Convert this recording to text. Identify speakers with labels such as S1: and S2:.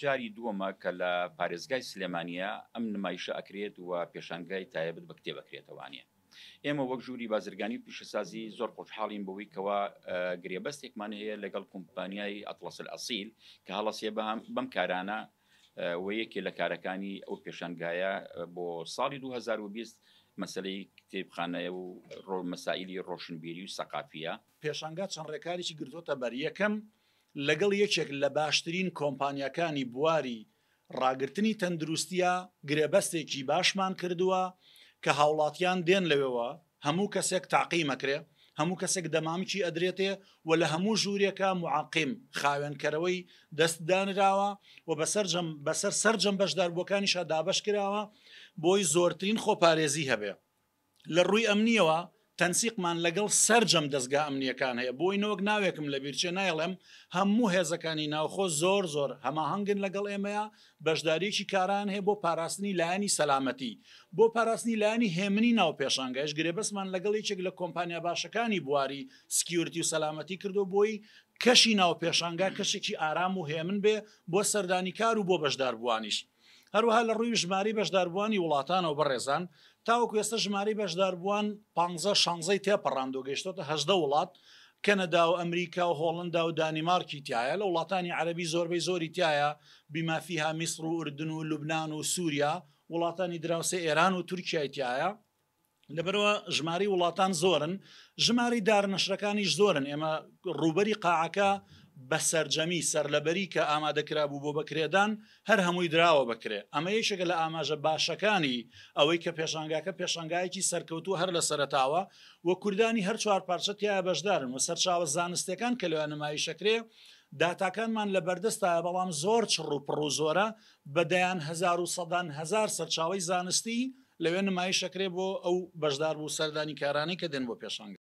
S1: جاری دووەمە کە لە پارێزگای سلێمانییە ئەم نمایشە ئەکرێت و پێشانگای تایبەت بە کتێب ئەکرێتەوانیە. ئێمە وەک ژووری بازرگانی و پیشەسازی زۆر خۆشحاڵین بەوەی کەوا گرێبەستێکمان هەیە لەگەڵ کۆمپانیای ئەتڵەس ئەسیل کە هەڵەسێ بەم کارانە و یەکێ لە کارەکانی ئەو پێشانگایە بۆ ساڵی 2020 مەسلەی کتێبخانەیە و مەسائلی ڕۆشنبیری و سەقافیە.
S2: پێشانگا چەند ڕێکارێکی گرتۆتە بەر، یەکەم، لەگەڵ یەکێک لە باشترین کۆمپانیاکانی بواری ڕاگرتنی تەندروستیە گرێبەستێکی باشمان کردووە کە هاوڵاتیان دێن لەوێوە هەموو کەسێک تاقیم ئەکرێ هەموو کەسێک دەمامکی ئەدرێتێ و لە هەموو ژوورێکا معقیم خاوێنکەرەوەی دەست دانراوە و بەسەرجەم بەسەر سەرجەم بەشداربووەکانیشا دابەش کراوە بۆی زۆرترین خۆپارێزی هەبێ. لە ڕووی ئەمنیەوە تەنسیقمان لەگەڵ سەرجەم دەزگا ئەمنیەکان هەیە بۆی نەوەک ناوێکم لەبیرچێ نایڵێم هەموو هێزەکانی ناوخۆ زۆر زۆر هەماهەنگن لەگەڵ ئێمەیە بەشداریەکی کارایان هەیە بۆ پاراستنی لایەنی سەلامەتی بۆ پاراستنی لایەنی هێمنی ناو پێشانگایش گرێبەستمان لەگەڵ یەکێک لە کۆمپانیا باشەکانی بواری security و سەلامەتی کردو بۆی کەشی ناو پێشانگا کەشێکی ئارام و هێمن بێ بۆ سەردانیکار و بۆ بەشداربووانیش. هەروەها لە ڕووی ژمارەی بەشداربووانی وڵاتانەوە بەڕێزان تاوەکو ئێستا ژمارەی بەشداربووان پانزە شانزەی تێپەڕاندووە گەیشتۆتە 18 وڵات کەنەدا و ئەمریکا و هۆڵندا و دانیمارکی تایە لە وڵاتانی عەربی زۆربەی زۆری تایە بما فيها میسر و ئوردن و لوبناان و سووریا وڵاتانی دراوسێ ئێران و تورکیای تایە لەبەرئەوە ژمارەی وڵاتان زۆرن، ژمارەی دارنەشرەکانیش زۆرن، ئێمە ڕووبەری قاعەکە بە سەرجەمی سەرلەبەری کە ئامادەکرابوو بۆ بەکرێدان هەر هەمووی دراوە بەکرێ، ئەمە یەکێکە لە ئاماژە باشەکانی ئەوەی کە پێشانگاکە پێشانگایەکی سەرکەوتووە هەر لە سەرەتاوە و کوردانی هەر چوارپارچە تیایا بەشدارن و سەرچاوە زانستیەکان کە لەوێ نمایشەکرێ داتاکانمان لە بەردەستایە بەڵام زۆر چڕ و پڕ و زۆرە بە دەیان هەزار و سەدان هەزار سەرچاوەی زانستی لەوێ نمایش ئەکرێ بۆ ئەو بەشداربوو سەردانیکارانەی کە دێن بۆ پێشانگا.